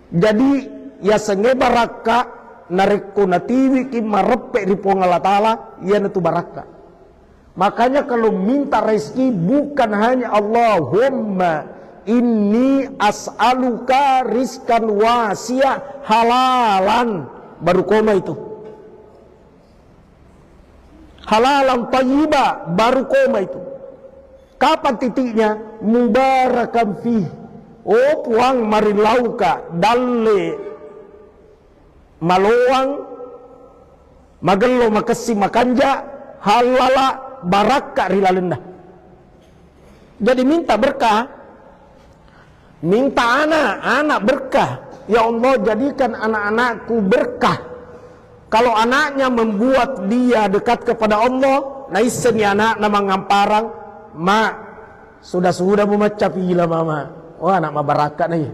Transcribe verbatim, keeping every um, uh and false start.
Jadi, yasengnge barakka, narekko natiwiki mareppe ri Puang Allah Ta'ala, iyanatu barakka. Makanya, kalau minta rezeki, bukan hanya, "Allahumma inni as'aluka rizqan wasi'a halalan," baru koma itu. "Halalan thayyiba," baru koma itu. Kapan titiknya? "Mubarakan fih." Oh Puang, marilauka dalle, maloang, magello, makessing, makanja, hallala, barakka ri lalenna. Jadi, minta berkah, minta anak, anak berkah. Ya Allah, jadikan anak-anakku berkah. Kalau anaknya membuat dia dekat kepada Allah, naisseni anakna mangamparang, "Ma, sudah-sudah mu macca pila, Mama." Oh, anak mabarakka na iya.